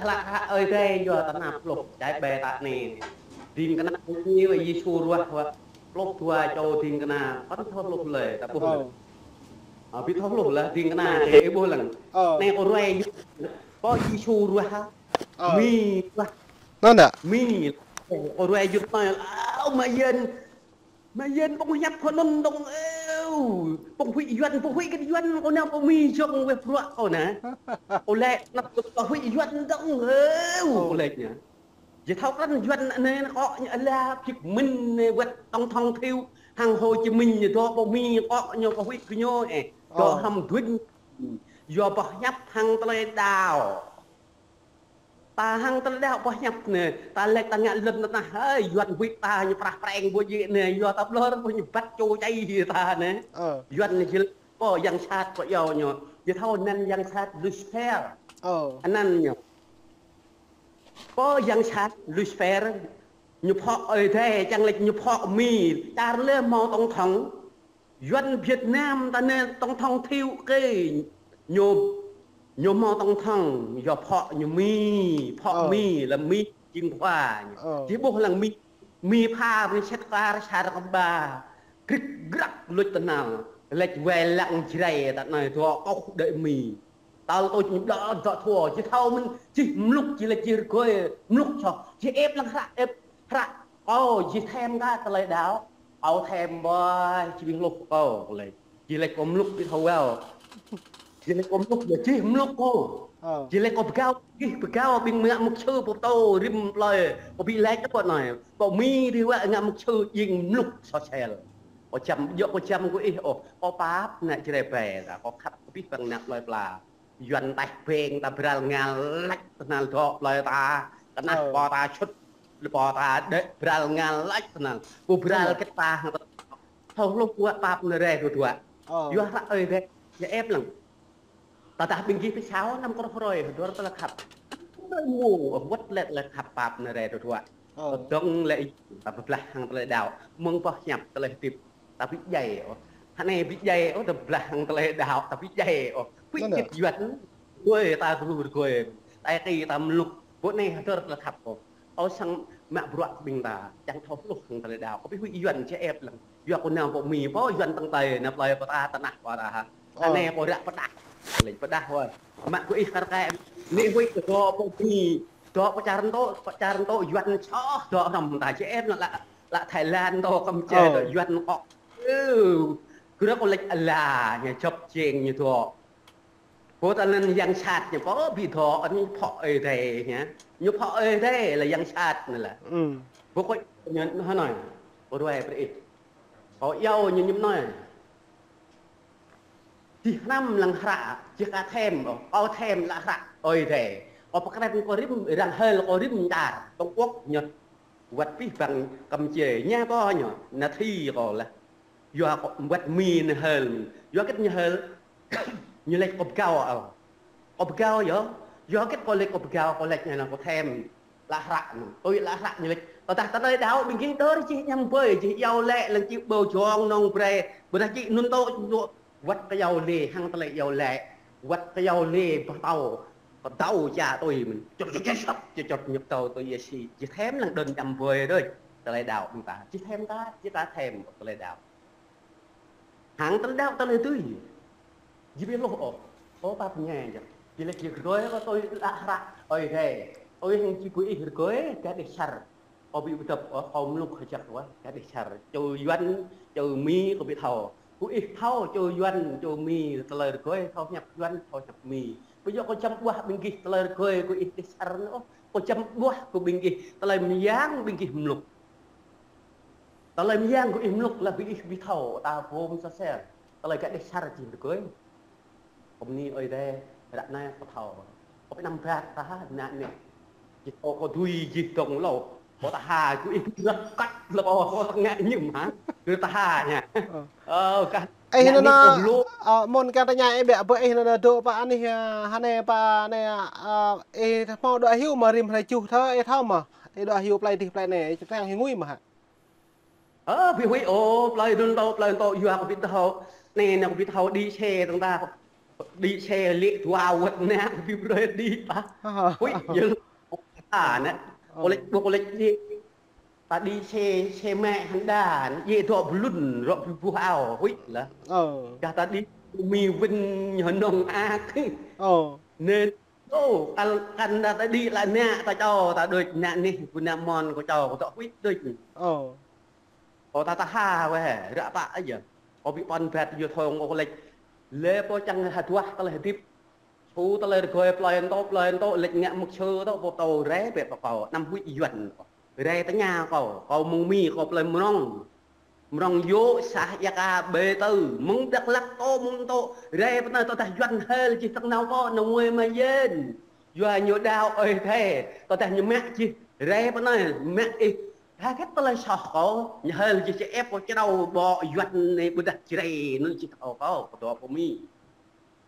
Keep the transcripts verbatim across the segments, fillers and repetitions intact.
hlăk hă ơi adei yua ta nao pluh, čai ƀe ta anei. Dĭng kna ƀu djŏ wă Yêsu ruah wă. Pluh dua čô dĭng kna, păn thâo pluh leh, ta ƀuh leh. Ơ, bi thâo pluh leh dĭng kna, ih ƀuh lăng. Anei kơ ruai yua, kơ Yêsu ruah hă. Mi ruah. Anăn đa. Mi, kơ ruai yua anei, ơ, mă yơh. Mă yơh ƀơ̆ng hiăp kơ anăn dơ̆ng, ơ, ƀơ̆ng huĭ Yuăn, ƀơ̆ng huĭ kơ Yuăn, kơ nao ƀơ̆ng Mi jŏng weh bruă kơ nă. Kơ lĕ, năp kơ huĭ Yuăn dơ̆ng, ơ, kơ lĕ ñu. Jih thâo krăn Yuăn anei kơ ñu ala Việt Minh anei wăt tổng thống Thiệu, hăng Hồ Chí Minh ñu dŏ ƀơ̆ng Mi kơ ñu kơ huĭ kơ ñu, ơ, dŏ hăm duñ, yua boh hiăp hăng tơlơi đăo. Ta hăng tơlơi đăo boh hiăp anei, ta lĕ ta ngă lăn tơnah, ơ, Yuăn huĭ ta ñu prah preng ƀu djŏ anei, yua ta ƀlŏr ƀu ñu băt čô čai ta anei. Yuăn anei jil, kơ yang sat kơ yua ñu, jih thâo anăn yang sat Lucifer. Anăn ñu. Kơ yang sat Lucifer, ñu phŏ ơi adei, čiăng lĕ ñu phŏ Mi, čar lĕ mâo tổng thống. Yuăn Việt Nam ta anei tổng thống Thiệu kơ ñu, ñu mâo tổng thống, yua phŏ ñu Mi, phŏ Mi lĕ Mi jing khua ñu. Jih ƀuh lăng Mi, Mi pha Mi sĭt kar sar kơ ba. Grik grak luč tơhnal, lĕ wai lăng Jrai ta anei dŏ kơ đuĕ Mi. Tal tuč ñu đa dŏ thua, jih thâo mĭn, jih mluk, jih lĕ jih rơgơi, mluk soh, jih ĕp lăng hră, ĕp hră, kâo jih thêm kơ tơlơi đăo, kâo thêm ƀai, jih bi hluh kâo, kơ lĕ. Jih lĕ kâo mluk bi thâo wao. Jih lĕ kâo mluk, jih mluk kâo. Jih lĕ kâo bơgao, jih bơgao, ƀing ngă mục sư, pô tô, rĭm plơi, kâo bi lĕ kơ pô anei. Kâo Mi dih wă ngă mục sư, jing mluk soh sel. Kâo čăm, djŏ kâo čăm kơ ih, ôh, kâo pap, nă Jrai ƀe, kâo khăp, kâo bi păng nă plơi pla. Yuăn taih beng ta bral ngal lač tơhnal dŏ plơi ta, tơnah pô ta čŭt, pô ta đuĕ bral ngal lač tơhnal. Pô bral kĕt ta hăng tơnah. Thâo hluh wă pap nơh rai dua dua. Yua hră ơi adei, ya ĕp lăng. Tơdah ƀing gih pơsao năm kơ hrơi, dua tơlơi khăp. Mơ̆ng wăt lĕ tơlơi khăp pap nơh rai dua dua. Dơ̆ng lĕ ta bi blah hăng tơlơi đăo. Mơ̆ng boh hiăp tơlơi hdĭp. Ta bi djai ôh. Hơnai bi djai ôh, ta blah hăng tơlơi đăo, ta bi djai ôh. Huĭ kĭt Yuăn, rơgơi ta gru rơgơi. Ta ki ta mluk. Ƀuh anei hdơr tơlơi khăp ôh. Ơ sang mă bruă ƀing ta, čiăng thâo hluh hăng tơlơi đăo. Kâo bi huĭ Yuăn čĕ ĕp lăng. Yua kơ nao ƀơ̆ng Mi, pô Yuăn tơ̆ng tơi, nao plơi pô ta tơnah pô ta hă. Hơnai pô ră pơdah. Lĕ pơdah wă. Mă kơ ih kar kaĭ. Anei huĭ kơ dŏ ƀơ̆ng Mi. Dŏ pơ čar mtô, pơ čar mtô Yuăn soh, dŏ hrăm ta čĕ ĕp lăng lă, lă Thái Lan dŏ Campuchia dŏ Yuăn kŏ. Ơ, kơ ră kơ lĕ ala, ñu čŏp čeng ñu dŏ. Pô ta anăn yang sat ñu pô bi dŏ, anăn phŏ ơi adei, ñu. Ñu phŏ ơi adei lĕ yang sat anăn lĕ. Pô kơ ñu hơnai, pô ruai brei ih. Kâo iâu ñu ñu anei. Jih hrăm lăng hră, jih ka thêm, kâo thêm lă hră ơi adei. Kâo pơkrăn kâo rĭm, arăng hơl kâo rĭm čar, Trung Quốc, Nhật. Wăt pih băng Campuchia, ñu pô ñu, nă thi kâo leh. Yua kơ wăt Mi nă hơl, yua kĕt ñu hơl, ñu lĕ kâo bơgao ôh. Kâo bơgao yơh, yua kĕt kâo lĕ kâo bơgao, kâo lĕ ñu nă kâo thêm. Lă hră nă, tui lă hră ñu lĕ. Tơdah tơlơi đăo ƀing gih dơr jih ñăm ƀơi, jih iâu lĕ lăng čih ƀâo jong nŏng brei, ƀiădah čih anăn tŏ, wăt kơ iâu lĕ, hăng tơlơi iâu lĕ, wăt kơ iâu lĕ, ƀah tâo. Kơ tâo ča tui mĭn. Čŭt, čŭt, čŭt, čŭt, čŭt, ñu tâo tui Yêsu. Jih thêm lăng đơ̆n ñăm ƀơi đôč. Tơlơi đăo ƀing ta. Jih thêm ta, jih ta thêm tơlơi đăo. Hăng tơlơi đăo tơlơi tui. Jih bi hluh ôh. Ơ pap ñe jăk. Jih lĕ jih rơgơi kơ tui lă hră. Ơi adei. Tui hăng jih kơ ih rơgơi, gah dih čar. Kâo bi ƀu dăp, ơ, kâo mluk hơjăk wă, gah dih čar. Čô Yuăn, čô Mi, kâo bi thâo. Kơ ih thâo, čô Yuăn, čô Mi, tơlơi rơgơi, thâo hiăp Yuăn, thâo hiăp Mi. Ƀu djŏ kâo čăm ƀuah ƀing gih tơlơi rơgơi kơ ih dih čar anăn ôh. Kâo čăm ƀuah kơ ƀing gih tơlơi myang ƀing gih mluk. Tơlơi myang kơ ih mluk lĕ bi ih bi thâo, ta bôm sa ser. Tơlơi gah dih čar jing rơgơi. Kâo mni ơi adei, ră anei kâo thâo. Kâo bi năm brat ta hă, nă anei. Jih ôh kâo dưi jih dơ̆ng lŏ. Kâo ta ha, kơ ih rơkăt lŏ kâo, kâo ta ngă ñĭm hă. Kơ ta ha ñu. Ơ, kah. Ih nă nă, ơ, mơ̆ng kơ ta ña ih biă, ƀơ ih nă nă dôk pă anih, ơ, hơnai pă anei, ơ, ih hmâo dŏ hiu mă rĭm hrei čuh thơ, ih thâo mă. Ih dŏ hiu plei dih plei anei, ih čang hiu ngui mă hă. Ơ, bi huĭ ôh, plei dŭn tŏ, plei tŏ, yua kơ bi thâo. Anei nă kơ bi thâo đi xe tơ̆ng ta. Đi xe lĕ dua wăt nă bi brei đi pă. Huĭ yơh. A nă. Ơ. Kôlek, ƀuh kôlek đi. Ta đi xe, xe mẹ hăn đa, yê dŏ blŭn, rŏ bi buh ao, huĭ lah. Ơ. Gah ta đi, mi wĭn ñu nŏng ak. Ơ. Nên, ô, kăn, kăn ta đi lă nă, ta čô, ta đuč nă nih, ƀu nă mon kâo čô, kâo dŏ huĭ đuč. Ơ. Kâo ta ta ha wê, ră pă yơh. Kâo bi păn bet yua thŏng kâo lĕ. Lĕ pô čang ha duah tơlơi hdĭp. Su tơlơi rơgơi plei mtô, plei mtô, lĕ ngă mŭk sơ tơ, pô tâo rai bĕ pơ kâo, năm huĭ Yuăn. Rai tơña kâo, kâo mơ̆ng mi, kâo plei mrŏng. Mrŏng yŏ sah yak a bê tơ, mơ̆ng Dak Lak tơ, mơ̆ng tơ, rai pơ anei tơdah Yuăn hel jih tơ̆ng nao kâo, nao ngui ma yen. Yua ñu đao ơi thê, tơdah ñu mă jih, rai pơ anei, mă ih. Hă kĕt tơlơi soh kâo, ñu hel jih čơ ĕp kâo črâo ƀô̆ Yuăn anei ƀudah Jrai, anăn jih kâo kâo, kâo dŏ pơ mi.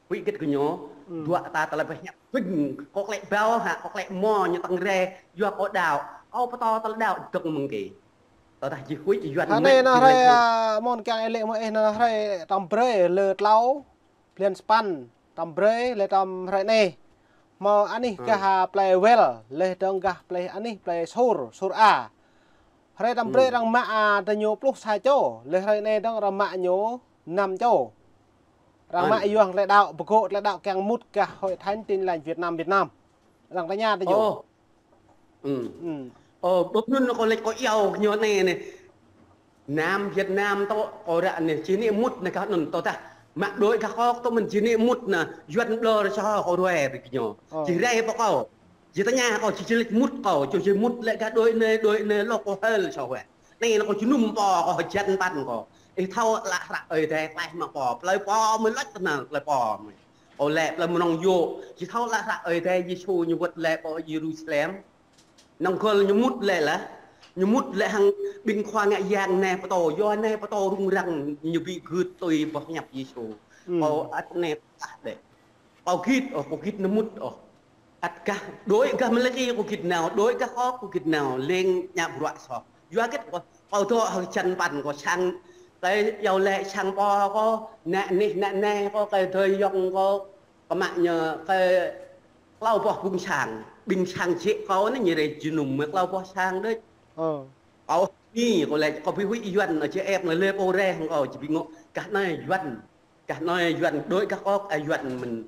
Huĭ gĭt kơ ñu, dua ta tơlơi pơhiăp bĭng, kâo klĕ ƀâo hă, kâo klĕ mâo ñu tơ̆ng rai, yua kâo đao, kâo pơtô tơlơi đao dơ̆ng mơ̆ng kơ. Tơdah jih huĭ Yuăn. Hă anei nă hruê, a, mơ̆n kiăng ih lĕ mơ̆ ih nă hruê tăm brei lơ tlâo, blan sa păn, tăm brei leh tăm hruê anei. Mâo anih gah, a, plei Wel, leh dơ̆ng gah plei anih plei Sur, Sur A. Hruê tăm brei arăng mă, a, tơ ñu pluh sa čô, leh hruê anei dơ̆ng arăng mă ñu năm čô. Arăng mă yuang tơlơi đăo, pơgô̆ tơlơi đăo kiăng mŭt gah Hội Thánh Tin Lành Việt Nam, Việt Nam. Arăng tơña tơ ñu. Ơ, ƀuh anăn kâo lĕ kâo iâu ñu anei anei. Nam Việt Nam tơ kâo ră anei, či anei mŭt anei gah anăn tơdah. Mă đuĕ gah kâo tơ mơ̆n či anei mŭt anei, Yuăn ƀlŏr sa kâo ruai bi kơ ñu. Či rai pơ kâo. Či tơña kâo či či lĕ mŭt kâo, či či mŭt lĕ gah đuĕ anei, đuĕ anei lŏ kâo hel sa wê. Anei lŏ kâo jơnum pô kâo hjan păn kâo. Ih thâo lă hră ơi adei tlaih mă pô, plei pô mơ̆ lĕ tơnal plei pô mơ̆. Ơ lĕ plei mrŏng yŏ, či thâo lă hră ơi adei Yêsu ñu wăt lĕ pơ Yêrusalem. Năng gôl ñu mŭt lĕ lah, ñu mŭt lĕ hăng ƀing khua ngă yang anei pơtô, yua anei pơtô rŭng răng ñu bi gưt tui boh hiăp Yêsu. Kâo ăt anei tah đĕ. Kâo gĭt ôh, kâo gĭt ñu mŭt ôh. Ăt gah, đuĕ gah Malaki kâo gĭt nao, đuĕ gah kâo kâo gĭt nao, lêng ñă bruă soh. Yua gĭt kâo, kâo dŏ hăng hjan păn kâo sang, tơ iâu lĕ sang pô kâo, nă anih nă anei kâo, kơ dơi yŏng kâo, kơ mă ñu, kơ klâo boh ƀuôn sang, ƀing sang jĕ kâo anei ñu rai jơnum mơ̆ klâo boh sang đuĕ. Kâo anei, kâo lĕ, kâo bi huĭ Yuăn, či ĕp anei lĕ pô rai hŏng kâo, či bi ngŏ, gah anei Yuăn. Gah anei Yuăn đuĕ gah kâo, a Yuăn mĭn.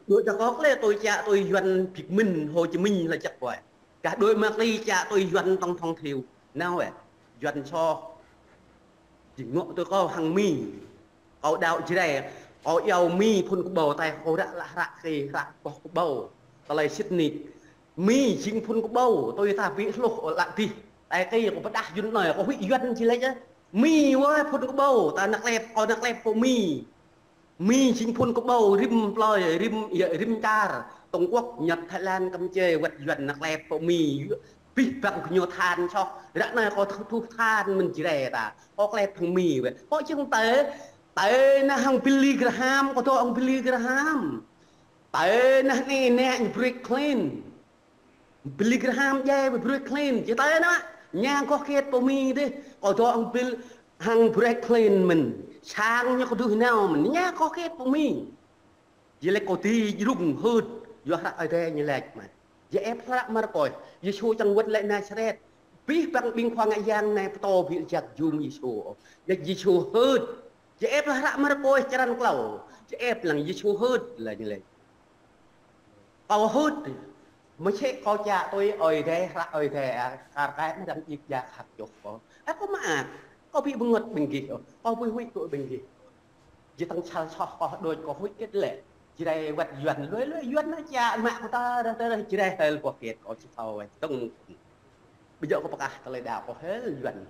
Đuĕ gah kâo lĕ tui čă tui Yuăn bi mĭn Hồ Chí Minh lĕ čăk boih. Gah đuĕ Malaki čă tui Yuăn Tổng thống Thiệu. Nao ĕ, Yuăn soh. Jing ngŏ tui kâo hăng mi. Kâo đăo Jrai. Kâo iâu mi phŭn kbâo, tơdah kâo ră lă hră kơ hră boh kbâo. Tơlơi sĭt nik. Mi jing phŭn kbâo, tui ta bi hluh ơ lă dih. Tơdah kơ kâo pơdah Yuăn anei, kâo huĭ Yuăn či lĕ čơ. Mi wơ̆ phŭn kbâo, ta năk lĕp, kâo năk lĕp pơ mi. Mi jing phŭn kbâo rĭm plei, rĭm, ya, rĭm čar. Trung Quốc, Nhật, Thái Lan, Campuchia, wăt Yuăn năk lĕp pơ mi. Bih băng kơ ñu than soh. Ră anei kâo thuh, thuh than mĭn Jrai ta. Kâo klĕp hăng mi wơ̆. Kâo jing tơ, tơ nă hăng Billy Graham, kâo dŏ hăng Billy Graham. Tơ nă anei nĕ ñu Brooklyn. Billy Graham jai bi Brooklyn, či tơ nă, ña kâo kiet pơ mi dih, kâo dŏ hăng Bill, hăng Brooklyn mĭn, sang ñu kơ duh nao mĭn, ña kâo kiet pơ mi. Či lĕ kâo ti jrŭng hưt, yua hră ơi adei ñu lĕ mă. Či ĕp hră Markôs, Yêsu čang wăt lĕ Nasaret. Bih băng ƀing khua ngă yang anei pơtô bi jak jum Yêsu. Lĕ Yêsu hưt. Či ĕp hră Markôs črăn klâo. Či ĕp lăng Yêsu hưt lĕ ñu lĕ. Kâo hưt, msĕ kâo čă tui ơi adei, hră ơi adei, a, kar kaĭ mdăng djik djak hăk čuh kâo. A, kâo mă, kâo bi bơngăt ƀing gih, kâo bi huĭ kơ ƀing gih. Jih tơ̆ng čhal soh kâo đuĕ kâo huĭ kĕt lĕ. Jrai wăt Yuăn, lui, lui, Yuăn nă čă mă kâo ta, rah, ta, rah, Jrai hel boh kĕt kâo či thâo, tơ̆ng. Bi jŏk kâo pơkah tơlơi đăo kâo hel Yuăn.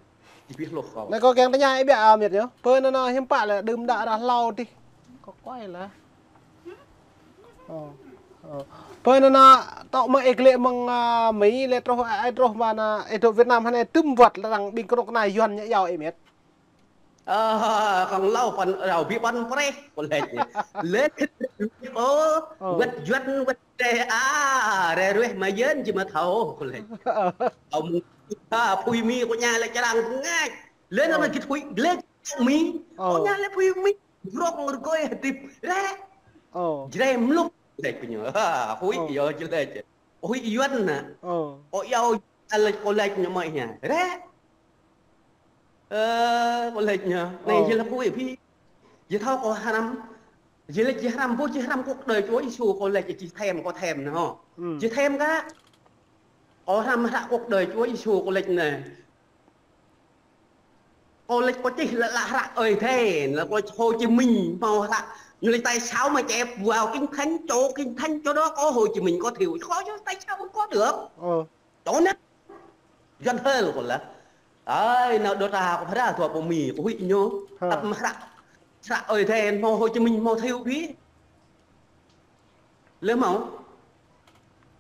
Či bi hluh kâo. Anei kâo kiăng tơña ih ƀiă, a, Miêt yơh. Pơ anăn hiư̆m pă lĕ đưm đă ară hlâo dih. Kâo kuai lah. Ơ, ơ. Pơ anăn tŏ mơ̆ ih lĕ mơ̆ng, a, Mi lĕ truh, a, ih truh mơ̆ng, a, ih truh Việt Nam hă anei tŭm wăt lĕ arăng ƀing knŭk kna Yuăn ñu iâu ih Miêt. Ơ, kâo hlâo păn, rao bi păn preh, kâo lĕ. Lĕ, ơ, wăt Yuăn, wăt Ê, a, rê rueh ma Yuăn či mă thâo, kâo lĕ. Kâo mơ̆ng, a, pui Mi, kâo ña lĕ črang pơngač. Lĕ nă gĭt pui, lĕ Mi. Kâo ña lĕ pui Mi. Brŏk rơgơi hdĭp. Lĕ. Ơ. Jrai mluk lĕ kơ ñu. Ha, huĭ Ơ. Yơh jrai lĕ. Huĭ Yuăn nă. Ơ. Kâo iâu lĕ kâo lĕ ñu mơh hia. Rĕ. Ơ, kâo lĕ ñu. Anei Ơ. Jrai lĕ huĭ phi. Jrai thâo kâo hrăm. Jrai lĕ jrai hrăm, ƀuh jrai hrăm cuộc đời Chúa Giêsu kâo lĕ jrai thêm, kâo thêm nă hŏ. Ừ. Jrai thêm kơ. Kâo hrăm hră cuộc đời Chúa Giêsu kâo lĕ anei. Kâo lĕ kâo čih lĕ, lĕ hră Ơi Adai, lĕ kâo Hồ Chí Minh mâo hră. Ñu lĕ tại sao mà chép vào Kinh Thánh, chỗ Kinh Thánh, chỗ đó có Hồ Chí Minh, có Thiệu. Kâo chứ tại sao không có được? Ơ. Chỗ nĕ. Yuăn hơl kâo lĕ. Ai, nao đô ta kâo phara thua pô Mi, kâo huĭ ñu. Ha. Tăp hră, hră Ơi Adai mâo Hồ Chí Minh, mâo Thiệu phi. Lĕ mâo.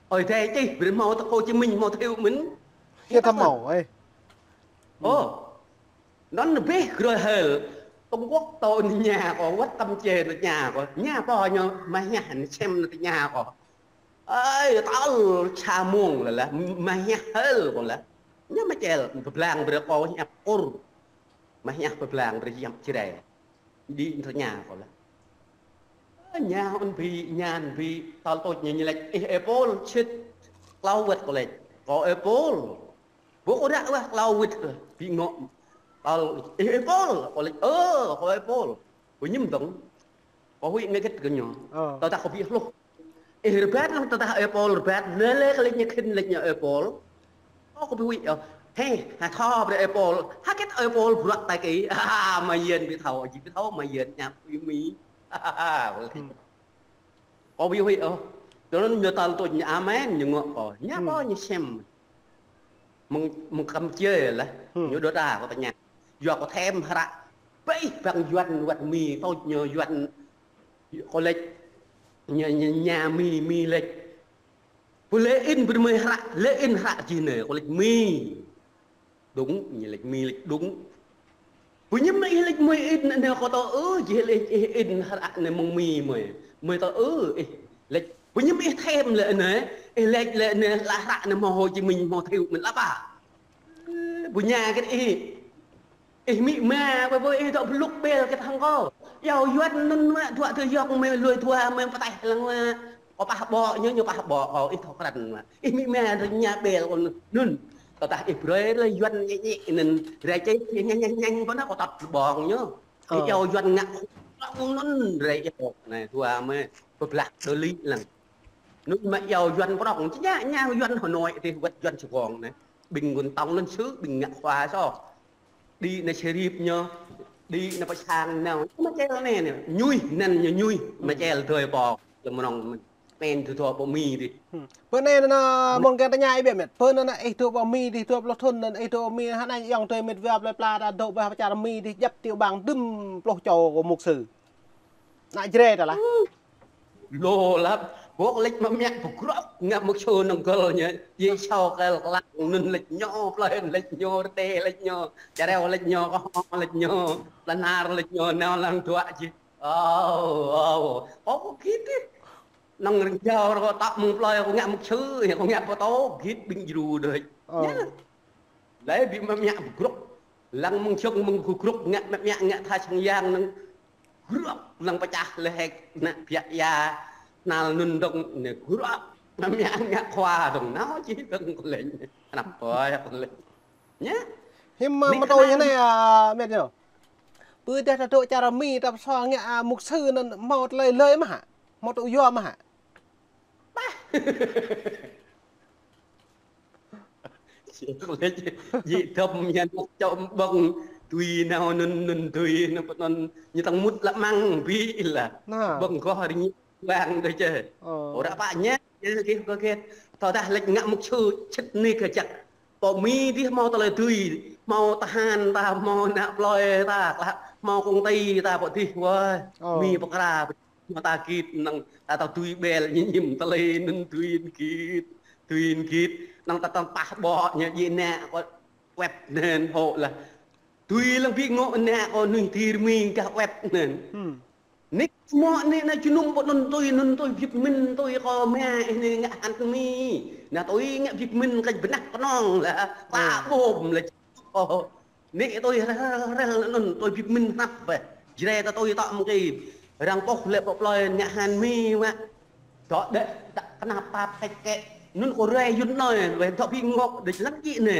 Ơi Adai čih, brei mâo tơ Hồ Chí Minh, mâo Thiệu mĭn. Hiă thăm mâo, ê. Ơ. Anăn bih grơi hơl. Trung Quốc tơ ñu kâo wăt Campuchia ñu kâo. Ñu pô ñu mă hiah ñu čem ñu kâo. Ơi, tal sa mông lĕ lĕ, mă hiah hơl kâo lĕ. Ñu mă čel, pơblang brei kâo hiăp kur. Mă hiah pơblang brei hiăp Jrai. Đi tơ ñu kâo lĕ. Ơ, ñu ŭn bi, ñu ŭn bi, tal tuč ñu ñu lĕ, ih, ê Pôl, čĭt klâo wăt kâo lĕ. Kâo ê Pôl. Ƀuh kâo ră wah klâo wĭt kơ, bi ngŏ. Tal, ih, ê Pôl, kâo lĕ, ơ, kâo ê Pôl. Kâo ñĭm dơ̆ng. Kâo huĭ ngă gĭt kơ ñu. Ơ. Tơdah kâo bi hluh. Ih, rơbat lăng tơdah ê Pôl, rơbat, lĕ lĕ kơ lĕ ñu khĭn lĕ ñu ê Pôl. Ơ, kâo bi huĭ, ơ. Hê, ha thâo brei ê Pôl. Ha gĭt ê Pôl bruă tai kơ. Ha, ha, mă Yuăn bi thâo, jing bi thâo, mă Yuăn ñu huĭ Mi. Ha, ha, ha. Kâo bi huĭ, ơ. Tơ anăn ñu tal tuč ñu amen, ñu ngŏ kâo. Ñu pô ñu čem. Mơ̆ng, mơ̆ng Campuchia lĕ, ñu đô ta kâo tơña. Yua kâo thêm hră. Bih băng Yuăn wăt Mi, tuč ñu Yuăn, kâo lĕ, ñu, ñu, ñu Mi, Mi lĕ. Pô lĕ in brei mơi hră, lĕ in hră jih anei, kâo lĕ Mi. Đúng, ñu lĕ Mi lĕ đúng. Pô ñu mă ih lĕ mơi in anei kâo tơ ư, jih lĕ ih in hră anei mơ̆ng Mi mơi. Mơi tơ ư, ih lĕ. Pô ñu mă ih thêm lĕ anei, ih lĕ lĕ anei lă hră anei mâo Hồ Chí Minh, mâo Thiệu mĭn lă ba. Pô ñu gĭt ih. Ih mĭ ma, ƀơ ƀơ ih dŏ blŭk ƀel kơ thăng kâo. Iâu Yuăn anăn mă dua tơ yŏng mơi lui dua mơi pơtaih lăng mă. Kâo pah ƀô̆ ñu, ñu pah ƀô̆ kâo, ih thâo krăn mă. Ih mĭ ma dơ̆ng ñu ƀel kâo anăn. Tơdah ih brei lĕ Yuăn ñĕ ñĕ anăn. Rai čĕ ñĕ ñĕ ñĕ ñĕ, ƀơ anăn kâo tăt ƀơ̆ng ñu. Ih iâu Yuăn ngă khuă anăn rai iâu. Anei, dua mơi pơblah dơlĭ lăng. Anăn mă iâu Yuăn prŏng, či ñu, ñu Yuăn Hà Nội dih wăt Yuăn Sài Gòn anei. Ƀing gun tŏng anăn sư̆, ƀing ngă khua soh. Đĭ nao Sharif ñu, đĭ nao pơ sang nao. Mă čel anei anei, ñuih, anăn ñu ñuih, mă čel dơi pô, lĕ mơnơ̆ng mĭn. Anăn tơ dua pô Mi dih. Pơ anei anăn, mơ̆ng kơ tơña ih biă mĕt. Pơ anăn ih dua pô Mi dih, dua pluh thŭn anăn ih dua Mi, hơnăn ayŏng adei mĭt wa plei pla ta dôk ƀah pơ čar Mi dih, djăp tiểu bang dŭm pluh čô kơ mục sư. Anăn Jrai ta lah. Lŏ lăp, ƀuh lĕ mă mă pơgrŏp, ngă mục sư năng găl ñu, yê sau kăl klă, anăn lĕ ñu, plei lĕ ñu, rơtê lĕ ñu, čareo lĕ ñu, kơhŏ lĕ ñu, lăn ar lĕ ñu, nao lăng dua jih. Ơ, ơ, ơ, kơ gĭt dih. Năng rơngiao rơkâo tăp mơ̆ng plei kâo ngă mục sư, kâo ngă pơtô, gĭt ƀing djru dih. Ơ. Ñu. Lĕ bi mă mă pơgrŏp. Lăng mơ̆ng jơ̆ng mơ̆ng gơgrŏp ngă mă mă ngă tha sang yang năng grŏp năng pơčah lĕ hĕk nă biă ya nal anăn dơ̆ng anei grŏp mă mă ngă khua dơ̆ng nao či dơ̆ng kơ lĕ. Anăp ƀai kơ lĕ. Ñu. Hiư̆m mă mtô ñu anei, a, mĕt ñu. Pơ dah ta dôk čar Mi ta pơsua ngă, a, mục sư anăn mâo tơlơi lơi mơh hă? Mâo tŭ yua mơh hă? Ƀah. Jih dăm ñu čŏ ƀơ̆ng tui nao anăn, anăn tui nao pơ anăn ñu tăng mŭt lă măng bi lah. Ƀơ̆ng goh ri ñu wang dih čê. Ơ. Ôră pă ñu, ñu kih kơ kih. Tơdah lĕ ngă mục sư čĭt anei kơ jăk. Pô Mi dih mâo tơlơi tui, mâo tơhan ta, mâo nă plei ta, mâo công ty ta pô dih wơh. Ơ. Mi pơkra. Mâo ta gĭt năng ta tui ƀel ñu ñĭm tơlơi anăn tui gĭt, tui gĭt. Năng ta tăm pah ƀô̆ ñu djê nă kơ web anăn hŏ lah. Tui lăng bi ngŏ nă kơ nuih tir Mi gah web anăn. Nik mŏ nik nă jơnum ƀơ̆ anăn tui, anăn tui Việt Minh tui kơ mă ih anei ngă hăn Mi. Nă tui ngă Việt Minh kơ bnăk knŏng lah. Ta ƀôm lah. Ơ. Nĕ tui rel, rel, rel, anăn tui Việt Minh hnăp bĕ. Jrai ta tui tŏ mơ̆ng kơ. Arăng pŏk lĕ pŏk plơi ngă han mi mă. Dŏ đĕ, đă knap pap kĕč kĕ. Nun kơ rai yun noi, weh dŏ bi ngŏ, đĕ lăng jĭ nê.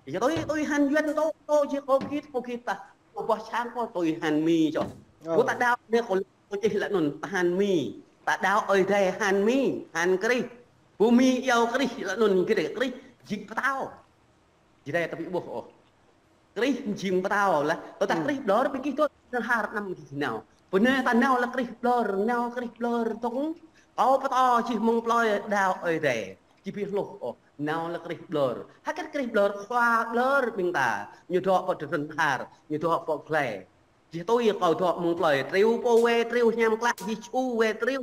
Ya tui, tui han yuan tô, tô jih kơ git, kơ git ta. Kơ boh sang kơ tui han mi čô. Kơ ta đao nê kơ, kơ čih lĕ nun ta han mi. Ta đao ơi dai han mi, han Krist. Kơ mi iâu Krist lĕ nun Krist, Krist jing ptao. Jrai ta bi ƀuh ôh. Krist jing ptao lah. Tơdah Krist blơr bi kih tŭ, nao har năm kih nao. Pô nê ta nao lah Krist blơr, nao Krist blơr tŏng. Kâo ptao čih mơ̆ng plơi đao ơi dai. Či bi hluh ôh, nao lah Krist blơr. Hơget Krist blơr, khua blơr ƀing ta. Ñu dŏ pơ drơ̆n har, ñu dŏ pơ glai. Jih tui kâo dŏ mơ̆ng plơi, triu pô wê, triu hiam klă, jih ču wê triu.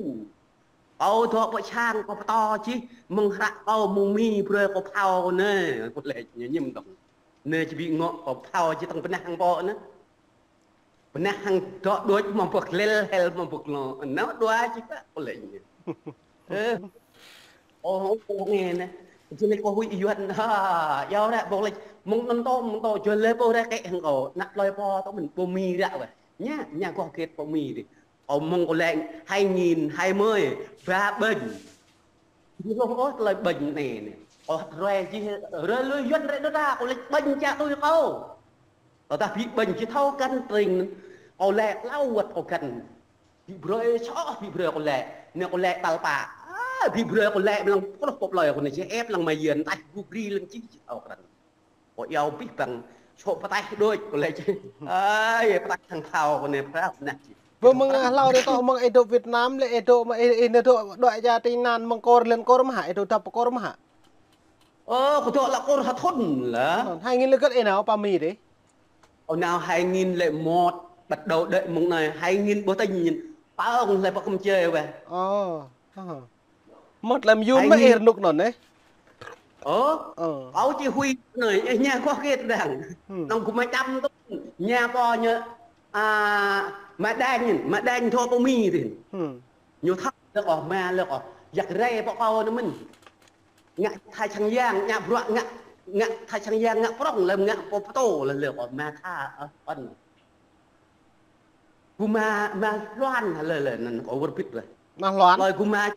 Kâo dŏ pơ sang, kâo ptô jih, mơ̆ng hră kâo mơ̆ng mi brơi kâo phao nê, kâo lĕ ñu ñim dŏng. Nê či bi ngŏ kâo phao jih tŏng bnah hăng pô nê. Bnah hăng dŏ đuč mơ̆ng pơ glel, hel mơ̆ng pơ glô, nao dua jih pă, kâo lĕ ñu. Ơ. Ôh, ôh, ôh, nghe nè. Jing lĕ kâo huĭ yuăn, ha, yua ră, ƀuh lĕ, mơ̆ng năn tô, mơ̆ng tô, jua lĕ pô ră kĕ hăng kâo, nă plơi pô tô mĭn, pô mi ră weh. Ña, ña kâo kĕt pô mi dih. Kâo mơ̆ng kâo lĕ, hai nghìn hai mươi, ba bệnh. Ñu ôh, tơlơi bệnh nè, nè. Kâo hăt rue jih, rue lui yuăn ră đa đa, kâo lĕ bệnh čă tui kâo. Tơdah bi bệnh či thâo găn tring, kâo lĕ tlâo wăt kâo găn. Bi brơi soh, bi brơi kâo lĕ. Nê kâo lĕ tal pă. Ơ, bi brơi kâo lĕ mlăng pruh pŏk plơi kâo nê či ĕp lăng ma yuăn taih gu bri lăng či či thâo krăn. Kâo iâu bih băng sŏ ptaih đuč kâo lĕ či. Ơ, yê ptaih thăng thâo kâo nê prao nah či. Bơ mơ̆ng hlâo dê tŏ mơ̆ng êdô Việt Nam lĕ êdô mơ̆ng ê-, ê-, êdô đuĕ ja ti nan mơ̆ng kôr lăn kôr mơh hă, êdô dăp kôr mơh hă? Ơ, kâo dŏ lă kôr ha thŭn lah. Hai nghìn lĕ gơ̆t ê nao pă mi dê. Ơ, nao hai nghìn lẻ một, bắt đầu đuĕ mơ̆ng anei, hai nghìn ƀuh têñ, pă ŏng lĕ pă kăm čê weh. Ơ, ơ. Mơ̆t lăm yun mă êr nuk nôn ê. Ơ, ơ. Kâo či huĭ anei, ê, ña kâo kĕt đang. Nŏng kơ ma čăm tŭ, ña kâo ñu, a, ma đañ, ma đañ thâo pô mi tĭn. Ñu thâo lĕ kâo, ma lĕ kâo, yak rai pă kâo nê mĭn. Ngă tha čang yang, ngă bruă, ngă, ngă tha čang yang, ngă prŏng lĕ, ngă pô ptô lĕ, lĕ kâo ma tha, ơ, păn. Gu ma, ma hluan lĕ, lĕ, năn kâo wơr bĭt lĕ. Ma hluan? Plơi gu ma,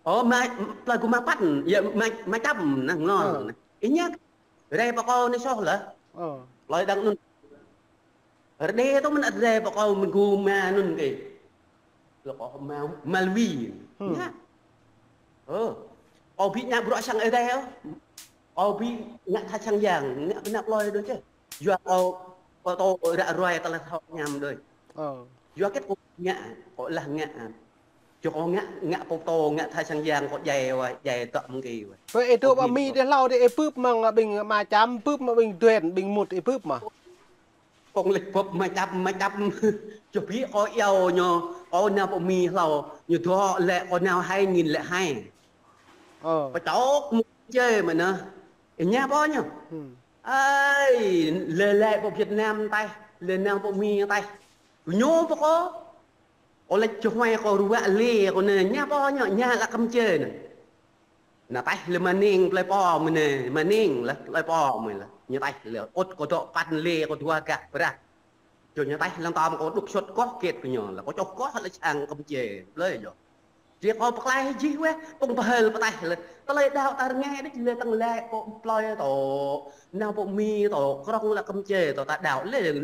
ơ, ma, plơi gu ma păn, ya, ma, ma čăm, năn ngŏ. Ơ. Ih ña, rai pă kâo nê soh lĕ. Ơ. Plơi đang nŭn. Rơđê tơ mĭn ăt rơđê pă kâo mơ̆ng gu ma nŭn kơ. Lŏ kâo ma, ma lui. Ơ. Kâo bi ngă bruă sang êdei ơ. Kâo bi ngă tha čang yang, ngă kơ nă plơi đuč ê. Yua kâo, kâo tô ră ruai tơlơi thâo ñam đuč. Ơ. Yua kĕt kâo ngă, kâo lah ngă. Čô kâo ngă, ngă pô tô, ngă tha čang yang, kâo djai wa, djai tŏ mơ̆ng kơ wa. Pơ ê dô pă mi dê hlâo dê ê bưp mơ̆ng ƀing ma čăm, bưp mơ̆ng ƀing duen, ƀing mŭt ê bưp mơh. Kông lĕ bưp ma čăm, ma čăm. Čô bi kâo iâu ñu, kâo nao pơ mi hlâo, ñu dŏ lĕ kâo nao hai nghìn lẻ hai. Ơ. Pơčŏk mŭt čê mơ̆ nă. Ê ña pô ñu. Ai, lĕ lĕ pơ Việt Nam taih, lĕ nao pơ mi taih. Ñu pơ kâo. Kâo lĕ čuh mai kâo ruă lĕ kâo nê, ña pô ñu, ña lă kăm čê nê. Nă taih lĕ ma ning plei pô mơ̆ nê, ma ning lĕ plei pô mơ̆ lĕ. Ñu taih lĕ ŭt kâo dŏ păn lĕ kâo dua gah brah. Čô ñu taih lăng tơm kâo đŭk sŭt koh kĕt kơ ñu lĕ. Kâo čuh koh lĕ sang kăm čê, blei yơh. Či kâo pơklaih jih weh, pơ̆ng pơhel pơtaih lĕ. Tơlơi đăo ta rơngai đĭ lĕ tăng lĕ kâo plei tô. Nao pơ mi tô, krŏng lĕ kăm čê tô, ta đăo lĕ,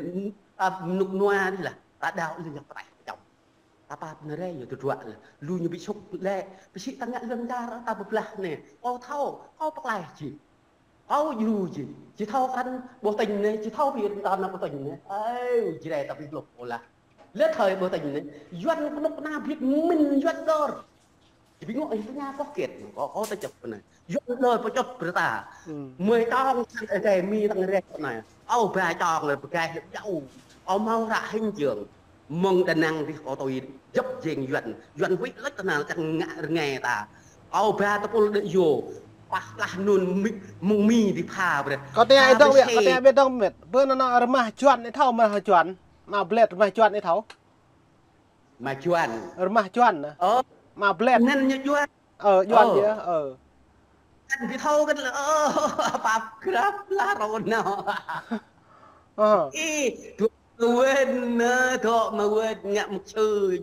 a, mnŭk nua đĭ lah. Ta đăo lĕ ñu pơtaih pơčăm. Ta pap nơ̆r ê, ñu tơdruă lĕ. Lu ñu bi sŭk lĕ, bi sĭ ta ngă lăn čar, ta pơblah nê. Kâo thâo, kâo pơklaih jih. Kâo djru jih. Či thâo krăn ƀuh têñ nê, či thâo bi ta nao ƀuh têñ nê. Ơ, Jrai ta bi blŭk ôh lah. Lĕ thơi ƀuh têñ nê. Yuăn kơnuk kơna biêt mĭn yuăn dơr. Či bi ngŏ ih tơña koh kĕt. Kâo, kâo ta čăp nê. Yuăn đơ pơčŭt brei ta. Mơi čŏng sang êdei mi tăng rĕ anei. Ơ ba čŏng lĕ bơgai lĕ jâo. Ơ mâo hră hĭn jơ̆ng. Mơ̆ng Đà Nẵng dih kâo tui djăp jing yuăn. Yuăn huĭ lĕ tơnal čang ngă rơngai ta. Ơ ba tơpul đơ yô. Pah plah nun mi, mơ̆ng mi dih pha brei. Kâo tơña ih dŏng miêt, kâo tơña ih dŏng miêt. Bơ năn năn rơmah juăn ih thâo, rơmah juăn. Rơmah blet rơmah juăn ih thâo. Rơmah juăn. Rơmah juăn. Ơ. Rơmah blet. Năn ñu juăn. Ơ, juăn yơh, ơ. Kăn bi thâo kăn lĕ, ơ, pap krăp lah rô nao. Ơ. Ih, dua Wên, nơ, dŏ mă wên, ngă mục sư,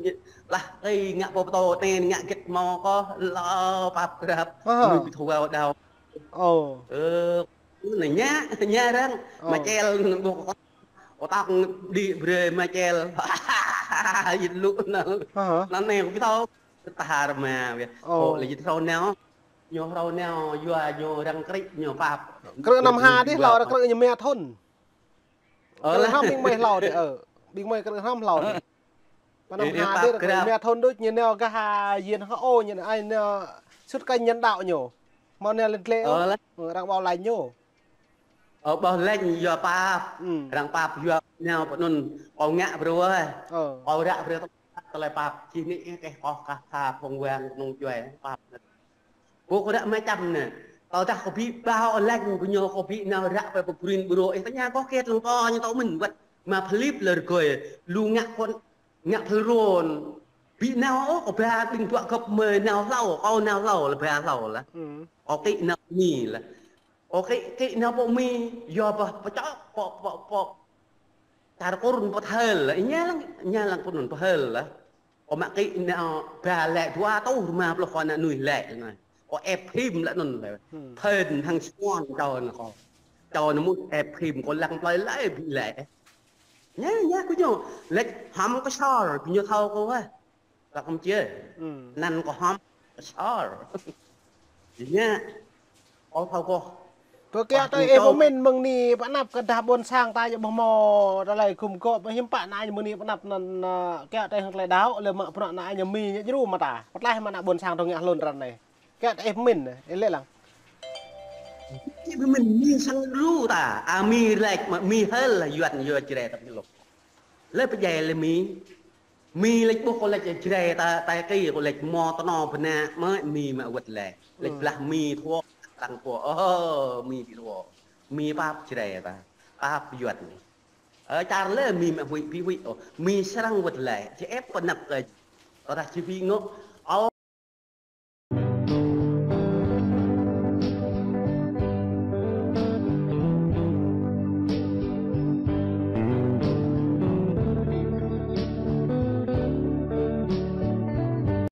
lah, ê, ngă pô ptô, tê, ngă gĭt mâo kơ, lơ, pap krăp, Aha. Mui bi thua đau. Ơ, nơ, ña, ña răng, Ơ. Mă chel, bô kơ, otak đi bre mă chel. Yit lu nơ. Aha. Năn nê, bi thua, tahar mă, Ơ. Ô, lĕ yit hrâu nao, ñu hrâu nao, yua, ñu răng krĭ, ñu pap. Krĭ năm ha dih, hlâo, krĭ ñu mia thŭn. Ơ, krĭ lah. Hrăm ƀing mơi hlâo dih, ơ. Ƀing mơi krĭ hrăm hlâo dih. Pă năm Ê, ê, ha pap dih, krăp. Mia thŭn đuč, ñu nao gah, a, Yên Hô, ñu ai, ñu sut kênh nhân đạo ñu. Mâo nao lên tlê, Ơ, ơ. Lah. Ơ, răng ƀâo lĕ ñu. Ơ, ƀâo lĕ yua pap. Hmm. Răng pap yua nao pơ anăn, kâo ngă brô, ơ. Ơ. Kâo ră brô tơlơi pap, čih ni, ê, keh kâo kah tha phung wang nông djuai pap. Bô kâo ră mă čăm nê. Tơdah kâo bi ƀâo lĕ kơ ñu kâo bi nao ră pơ pơbrin brô. Ê, tơña kâo kiet lăng kâo ñu tâo mĭn wăt. Mă Philip lĕ rơgơi. Lu ngă kôn, ngă phil rôn. Bi nao ôh, kâo ba ƀing dua găp mơi nao hlâo, kâo nao hlâo, lĕ ba hlâo lah. Hmm. Kâo kĭ nao Mi lah. Kâo kĭ, kĭ nao pơ Mi, yua bah pơčŏk, pơ, pơ, pơ. Čar kơ anăn pơthel lah, ña lăng, ña lăng kơ anăn pơthel lah. Kâo mă kĭ nao ba lĕ dua tuh rơma pluh kâo nao nuih lĕ nai. Kâo ĕp hĭm lĕ anăn lĕ. Hmm. Phên hăng smuôn čô nao kâo. Čô nao mŭt ĕp hĭm kâo lăng plei lĕ bi lĕ. Ña, ña kơ ñu. Lĕ hăm kơ sor, kơ ñu thâo kâo wah. Lăk mơ̆ čiê. Hmm. Năn kơ hăm kơ sor. Ña. Ơ, thâo kơ. Kơ kiă tơi ih pơmĭn mơ̆ng ni pơ anăp kơ dah ƀuôn sang ta yơh ƀuh mâo tơlơi gum gôp hiăm pă anăn mơ̆ng ni pơ anăp anăn, ơ, kiă tơi hŏng tơlơi đăo lĕ mă bruă anăn Mi ñu djru mă ta. Pơtlaih mă anăn ƀuôn sang dŏng ngă hlŭn răn anei. Kiă tơi ih pơmĭn, ih lĕ lăng. Ih pơmĭn Mi sang djru ta. A Mi lĕ mă Mi hơl lah Yuăn yua Jrai ta pơluk. Lĕ pơdjai lĕ Mi. Mi lĕ ƀuh kâo lĕ Jrai ta, ta kơ kâo lĕ mâo tơnô bơna mă Mi mă wăt lĕ. Lĕ Hmm. Blah Mi thua, tăng thua. Ơ, Mi bi thua. Mi pap Jrai ta. Pap Yuăn. Ơ, čar lĕ Mi mă huĭ, bi huĭ. Ơ, Mi srăng wăt lĕ. Či ĕp pơ anăp kơ. Tơdah či bi ngŏ.